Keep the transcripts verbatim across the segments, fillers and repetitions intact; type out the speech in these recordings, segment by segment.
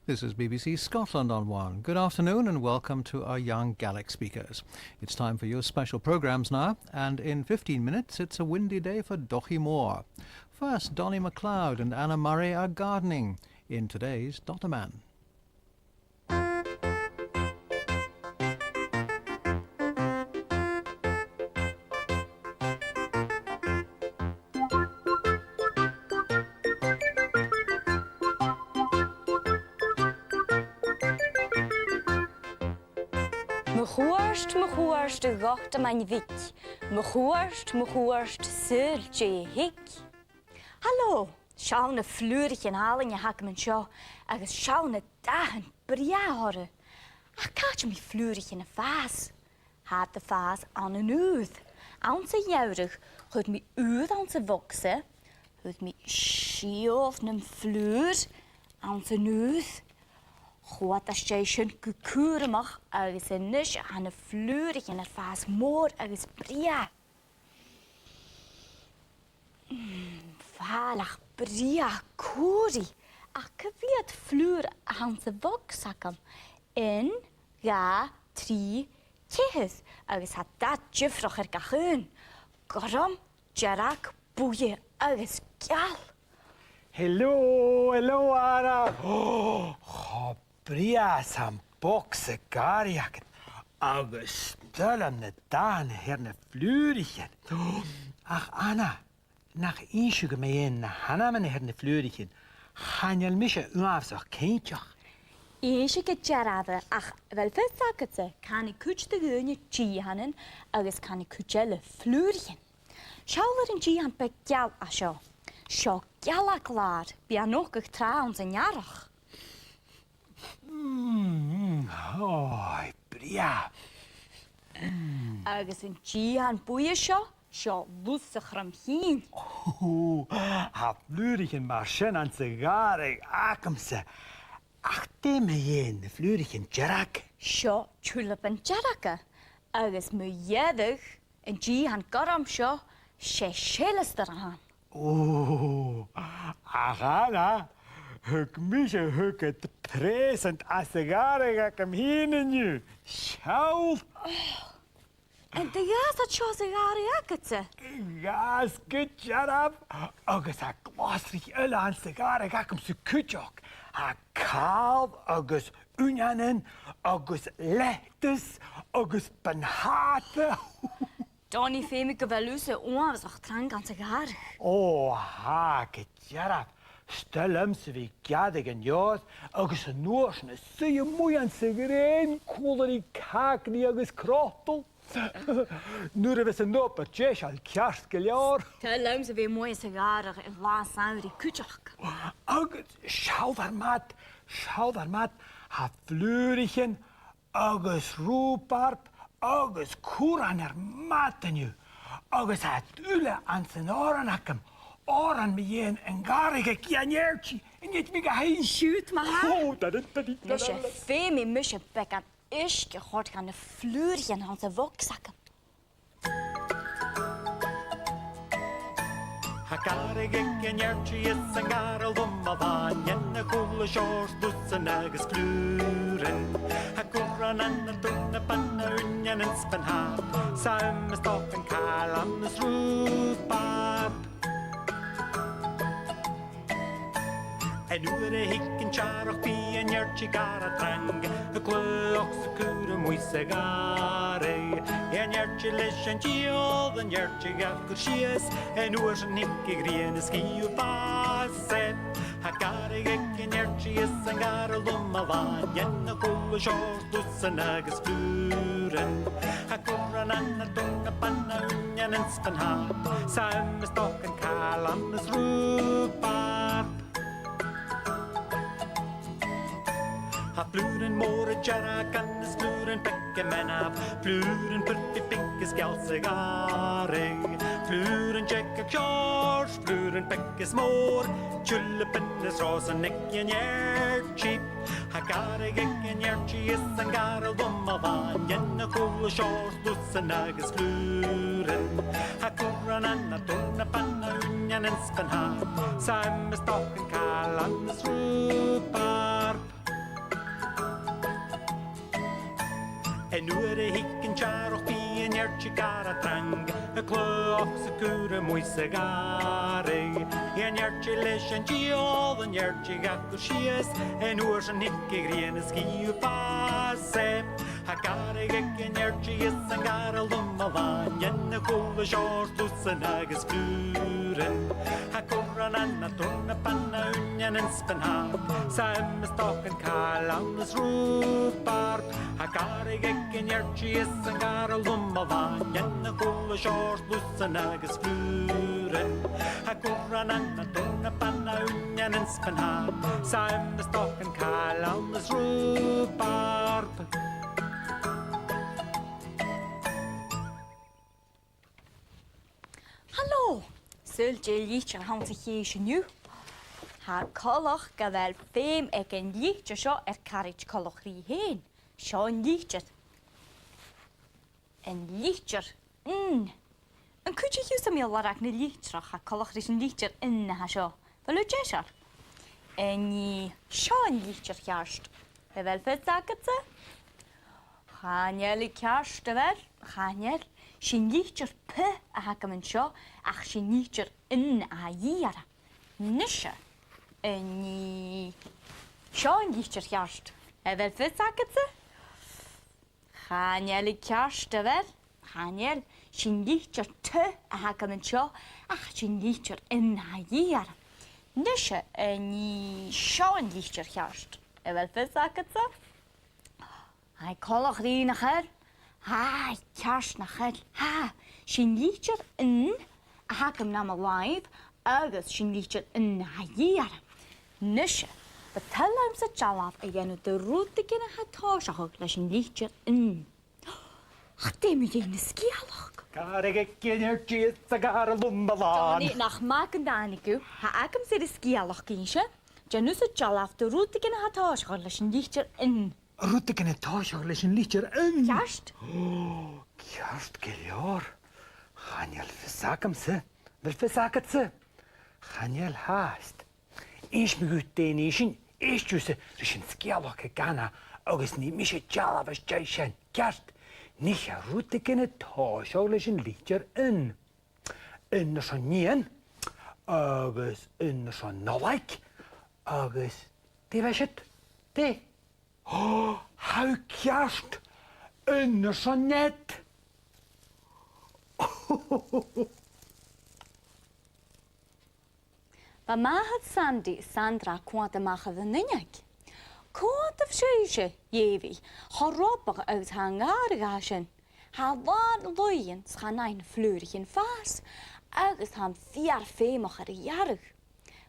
This is B B C Scotland on One. Good afternoon and welcome to our young Gaelic speakers. It's time for your special programmes now, and in fifteen minutes it's a windy day for Dochie Moor. First, Donnie MacLeod and Anna Murray are gardening in today's Dotterman. Mo chuairt, mo chuairt, a Dhotaman bhig. Mo chuairt, mo chuairt, saoil dè thig. Halò! Seall na flùraichean àlainn a th' agam an seo, agus seall na dathan brèagha orra. Ach càit am bi flùraichean a' fàs? Tha iad a' fàs ann an ùir. Anns a' gheamhradh, chuir mi ùir anns a' bhogsa, chuir mi sìol nam flùr anns an ùir. Chuadaicheadh sin gu cùramach agus a-nis tha na flùraichean a' fàs mòr agus brèagha. Mm, fàileadh brèagha cùbhraidh, ach cia mheud flùr a th' anns a' bhogsa agam? Aon, dhà, trì, ceithir, agus tha dad diofraichte air gach aon. Gorm, dearg, buidhe agus geal. Hello, hello, Anna. Ò, cho brèagha 's a tha am bogsa-gàrraidh agad, agus 's toil leam na dathan air na flùraichean. Ach Anna, nach innis thu dhomh mu dheidhinn na h-ainmean air na flùraichean? Chan eil mise uabhasach cinnteach. Innsidh gu dearbh, ach a bheil fios agadsa, canaidh cuid de dhaoine dìtheanan agus canaidh cuid eile flùraichean. Seall air an dìthean beag geal a tha seo. Seo gealaglàir, bidh e a' nochdadh tràth anns an earrach. Mm, mm, ò, brèagha. Agus an dìthean buidhe seo, seo lus a' chrom-chinn. Ò, tha flùraichean mar sin anns a' ghàrradh agamsa. Ach dè mu dheidhinn na flùraichean dearga? Seo tulipean dearga, agus mu dheireadh, an dìthean gorm seo, 's e seileastair a th' ann. Ò, ach Anna, thug mise thugad present às a' ghàrradh agam fhìn an-diugh. Seall! An do dh'fhàs iad seo às a' ghàrradh agadsa? Dh'fhàs gu dearbh, agus tha glasraich eile anns a' ghàrradh agamsa cuideachd. Tha càl agus uinneanan agus leiteas agus buntàta. Donnie, feumaidh gu bheil thusa uabhasach trang anns a' ghàrradh. Ò, tha, gu dearbh. 'S toil leamsa a bhith a' gearradh an fheòir, agus an uair sin a' suidhe a-muigh anns a' ghrèin còmhla ri cagnaidh agus crotal. Nuair a bhios an obair deiseil, ceart gu leòr. 'S toil leamsa a bhith a-muigh anns a' ghàrradh air latha samhraidh cuideachd. Agus seall ur math, seall ur math, tha flùraichean agus rùbarb agus curran ur math an-diugh. Agus tha iad uile anns an òran agam, òran mu dheidhinn a' ghàrraidh aig Iain Eairdsidh, an tèid mi ga sheinn? Siuthad ma-thà. Ò, da-da-da-da-da. Nise, feumaidh mise beagan uisge a chur dha na flùraichean anns a' bhogsa agam. Tha gàrradh aig Iain Eairdsidh is an gàrradh loma-làn, dhen a h-uile seòrsa lusan agus flùran. Tha curran ann, tuilgnean ann, uinneanan 's buntàta, 's iomadh stocainn, càl ann is rùbarb. An uair a thig an t-earrach bidh Iain Eairdsidh gu math trang, a' cluich 's a' cur a-muigh sa ghàrradh. Iain Eairdsidh leis an t-sìol, Iain Eairdsidh ga chur sìos, an uair sin thig a' ghrian a sgitheadh a-bhos e. Tha gàrradh aig Iain Eairdsidh is an gàrradh loma-làn, dhen a h-uile seòrsa lusan agus flùran. Tha curran ann, tuilgnean ann, uinneanan 's buntàta, 's iomadh stocainn, càl ann is rùbarb. Tha flùran mòra dearg ann is flùran beaga meanbh, flùran purpaidh, pinc is geal sa ghàrradh, flùran dearga sheòrsa, flùran beaga is mòr, tuilipin is ròsan aig Iain Eairdsidh. Tha gàrradh aig Iain Eairdsidh is an gàrradh loma-làn, dhen a h-uile seòrsa lusan agus flùran. Tha curran ann, tuilgnean ann, uinneanan 's buntàta, 's iomadh stocainn, càl ann is rùbarb. Nuair a thig an t-earrach bidh an t-earrach gar trang, a' cluich 's a' cur a-muigh sa ghàrradh. An t-earrach leis an diabhal, an t-earrach a' cur sìos, an uair sin thig a' ghrian a' sgiamhail fàs e. Tha gàrradh aig an t-earrach is an gàrradh loma-làn, dhen a h-uile seòrsa lusan agus flùraichean. Tha curran ann a' dol na bana uinnean is spinach, 's tha iomadh stocainn càil ann is rùbarb. Tha gàrradh aig an t-earrach is an gàrradh loma-làn, dhen a h-uile seòrsa lusan agus flùraichean. Tha curran ann a' dol na bana uinnean is spinach, 's tha iomadh stocainn càil ann is rùbarb. Halò! Saoil dè an litir a th' anns a' chèis an-diugh. Tha coltach gu bheil feum aig an litir seo air caraid coltach rithe fhèin. Seo an litir. An litir N. An cuidich thusa mi a' lorg na litreach a tha coltach ris an litir N a tha seo? A bheil thu deiseil? An e seo an litir cheart? A bheil fios agadsa? Chan eil i ceart, a bheil? Chan eil. 'S e an litir P a th' agam an seo, ach 's e an litir N a tha a dhìth oirre. Nise, an e seo an litir cheart? A bheil fios agadsa? Chan eil i ceart, a bheil? Chan eil. 'S e an litir T a th' agam an seo, ach 's e an litir N a tha a dhìth oirre. Nise, an e seo an litir cheart? A bheil fios agadsa? Tha i coltach rithe, nach eil? Tha, ceart, nach eil? Tha, 's e an litir N a th' agam nam làimh, agus 's e an litir N a tha a dhìth oirre. Nise, bu toil leamsa dealbh a dhèanamh de rudeigin a tha a' tòiseachadh leis an litir N. Ach, dè mu dheidhinn na sgeulachd? Gàrradh aig an t-earrach is an gàrradh loma-làn. Johnny, nach math gun tàinig thu. Tha agamsa ri sgeulachd innse. Dèan thusa dealbh de rudeigin a tha a' tòiseachadh leis an litir N. Rudeigin a tha a' tòiseachadh leis an litir N? Ceart. Ò, ceart gu leòr. Chan eil fios agamsa. A bheil fios agadsa? Chan eil fhathast. Innsidh mi dhut dè nì sinn, èist thusa ris an sgeulachd aig Anna, agus nì mise dealbh às dèidh sin, ceart? Nì sinn rudeigin a tha a' tòiseachadh leis an litir N. N airson nighean, agus N airson Nollaig, agus dè bha siud? Dè? Ò, tha thu ceart! N airson nead! Bha màthair Sandy is Sandra a' coimhead a-mach air an uinneig. Coimheadaibh sibhse, dh'èigh i, cho robach agus tha an gàrradh a tha sin. Tha e làn laoidhean 's chan fhaigh na flùraichean fàs, agus tha am feur feumach air a ghearradh.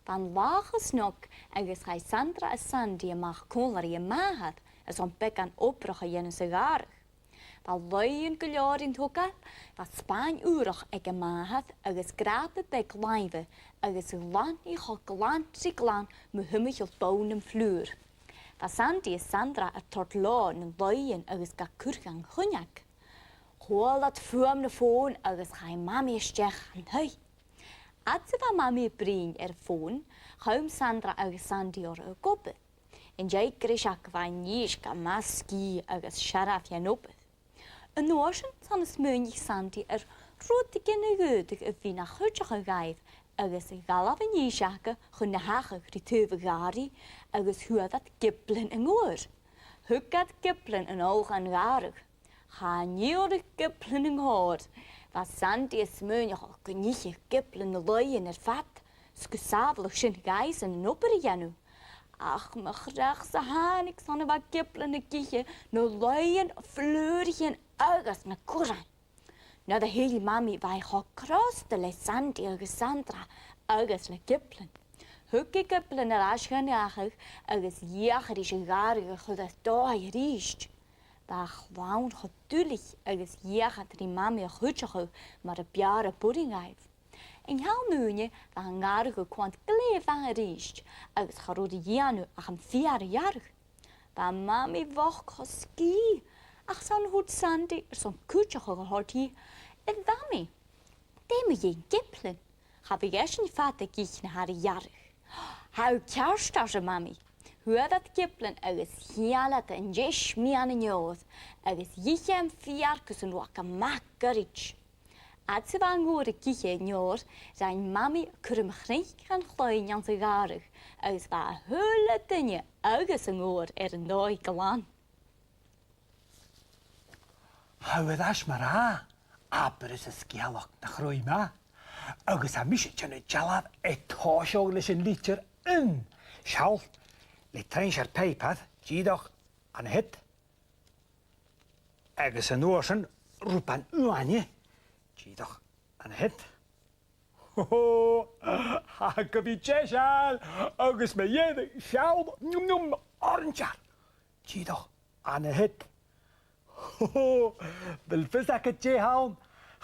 Bha an là cho snog agus chaidh Sandra is Sandy a-mach còmhla ri a màthair airson beagan obrach a dhèanamh sa ghàrradh. Bha laoidhean gu leòr rin togail, bha spàin ùrach aig a màthair agus gràpa beag làimhe agus ghlan i cho glan 's a ghlan mu thimcheall bonn nam flùr. Bha Sandy is Sandra air toirt leotha nan laoidhean agus gan cur dhan chuinneag. Chuala iad fuaim na fòn agus chaidh Mamaidh a-steach dhan taigh. Fhad 's a bha Mamaidh a' bruidhinn air a' fòn, chùm Sandra agus Sandy orra ag obair. An dèidh greiseag bha an dithis gu math sgìth agus searbh dhen obair. An uair sin 's ann a smaoinich Sandy air rudeigin a dh'fhaodadh a bhith na chuideachadh dhaibh agus dh'fhalbh an dithis aca chun na h-achadh ri taobh a' ghàrraidh agus fhuair iad gioblan an còir. Thug iad gioblan a-null dhan ghàrradh. Chan fhuair iad gioblan an còir. Bha Sandy a' smaoineachadh gun itheadh gioblan na laoidhean air fad, 's gu sàbhaladh sin dhaibhsan an obair a dhèanamh. Ach mo chreach-sa thàinig 's ann a bha gioblan ag ithe na laoidhean, flùraichean agus na currain. Nuair a thill Mamaidh bha i cho crosta le Sandy agus Sandra agus le gioblan. Thug i gioblan air ais dhan achadh agus dh'fheuch i ris a' ghàrradh a chur air dòigh a-rithist. Bha a' chlann cho duilich agus dh'fheuch iad ri Mamaidh a chuideachadh mar a b' fheàrr a b' urrainn dhaibh. An ceann ùine bha an gàrradh a' coimhead glè mhath a-rithist agus cha robh ri dhèanamh ach am feur a ghearradh. Bha Mamaidh bhochd cho sgìth ach 's ann a thuirt Sandy airson cuideachadh a thoirt dhi, a Mhamaidh, dè mu dheidhinn gioblan? Cha bhi esan fada ag ithe na tha ri ghearradh. Tha thu ceart, arsa Mamaidh. Fhuair iad giblean agus sheall iad an deis mìon an fheòir, agus dh'ith e am feur gus an robh e gu math goirid. Fhad 's a bha an uair ag ithe an fheòir, rinn Mamaidh cuirm-chnuic dhan chloinn anns a' ghàrradh, agus bha a h-uile duine agus an uair air an dòigh glan. Tha thu air ais mar-thà, abair thusa sgeulachd nach robh i math. Agus tha mise a' dèanamh dealbh a' tòiseachadh leis an litir N. Seall, le truinnsear pàipeir, dìreach an siud. Agus an uair sin, rioban uaine, dìreach an siud. Ho, ho, tha e gu bhith deiseil, agus mu dheireadh, seall, nium, nium, orainsear, dìreach an siud. Ho, ho, a bheil fios agad dè th' ann?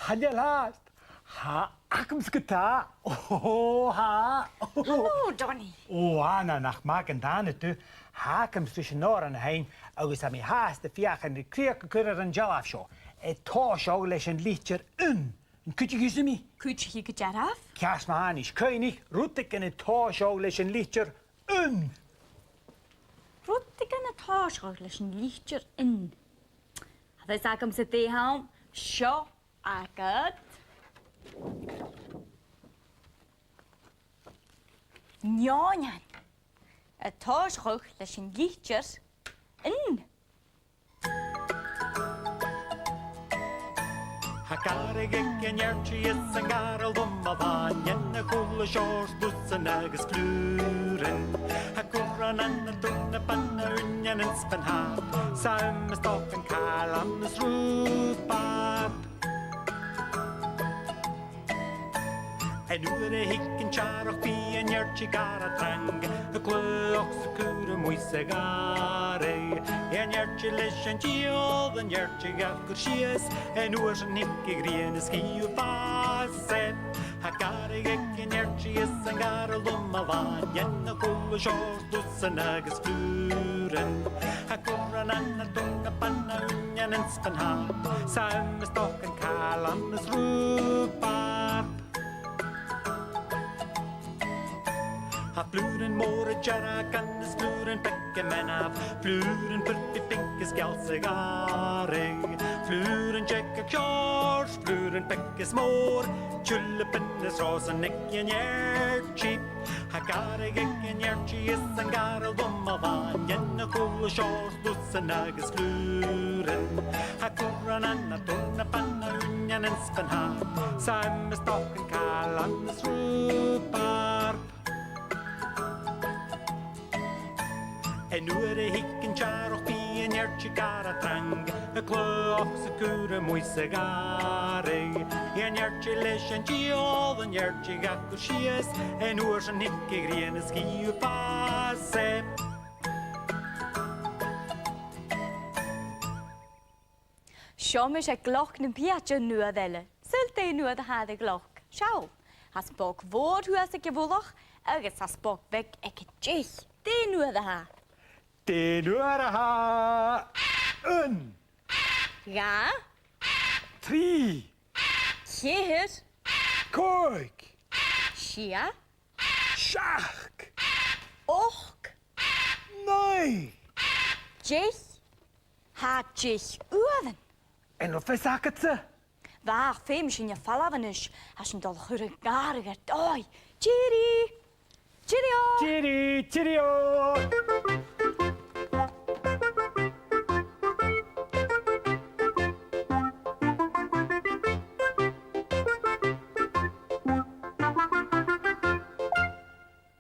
Chan eil fhathast. Tha agamsa ge-tà. Ho, ho, tha. Hello, Donnie. Ò, Anna, nach math gun tàinig thu. Tha agamsa ris an òran a sheinn, agus tha mi fhathast a' feuchainn ri crìoch a chur air an dealbh seo. A' tòiseachadh leis an litir N. An cuidich thusa mi? Cuidichidh gu dearbh. Ceart ma-thà a-nis, cuimhnich, rudeigin a' tòiseachadh leis an litir N. Rudeigin a' tòiseachadh leis an litir N. Tha fios agamsa dè th' ann. Seo agad. Neòinean. A' tòiseachadh leis an litir N. Tha gàrradh aig an Earraigh is an gàrradh lom a-mhàin, dèan a h-uile seòrsa lusan agus flùraichean. Tha curran ann an tuirneap, ann an uinnean is ban-shàp, saidhm is dochain, cailean is rùbab. An uair a thig an t-earrach, bidh an Earraigh gar trang, a' glaodh ocs a' cur a-muigh sa ghàrradh. An Earraigh leis an diabhal, an Earraigh a' cur sìos, an uair sin thig a' ghrian is chì thu fàs e. Tha gàrradh aig an Earraigh is an gàrradh lom a-mhàin, dèan a h-uile seòrsa lusan agus flùraichean. Tha curran ann an tuirneap, ann an uinnean is ban-shàp, saidhm is dochain, cailean is rùbab. Tha flùraichean mòra deargan is flùraichean beaga meanbh, flùraichean purpaidh, pinc is geal sa ghàrradh, flùraichean dearg a' cheòs, flùraichean beag is mòr, tulipean is ròsan aig an Earraigh. Tha gàrradh aig an Earraigh is an gàrradh lom a-mhàin, dèan a h-uile seòrsa lusan agus flùraichean. Tha curran ann an tuirneap, ann an uinnean is ban-shàp, saidhm is dochain, cailean is rùbab. An uair a thig an t-earrach, bidh an Earraigh gar trang, a' glaodh ocs a' cur a-muigh sa ghàrradh. An Earraigh leis an diabhal, an Earraigh a' cur sìos, an uair sin thig a' ghrian is chì thu fàs e. Seo mise aig gleoc nam pìosan an uair eile. Saoil dè an uair a tha air a' ghleoc. Seall, tha spòg mhòr shuas aig a' mhullach agus tha spòg bheag aig an deich. Dè an uair a tha? Dè an uair a tha? Aon. Dhà. Trì. Ceithir. Còig. Sia. Seachd. Ochd. Naoi. Deich. Tha deich uairean. An robh fios agadsa? Bha, feumaidh sinn a' falbh a-nis, tha sinn a' dol a chur an gàrradh air dòigh. Tìoraidh! Tìoraidh! Tìoraidh! Tìoraidh!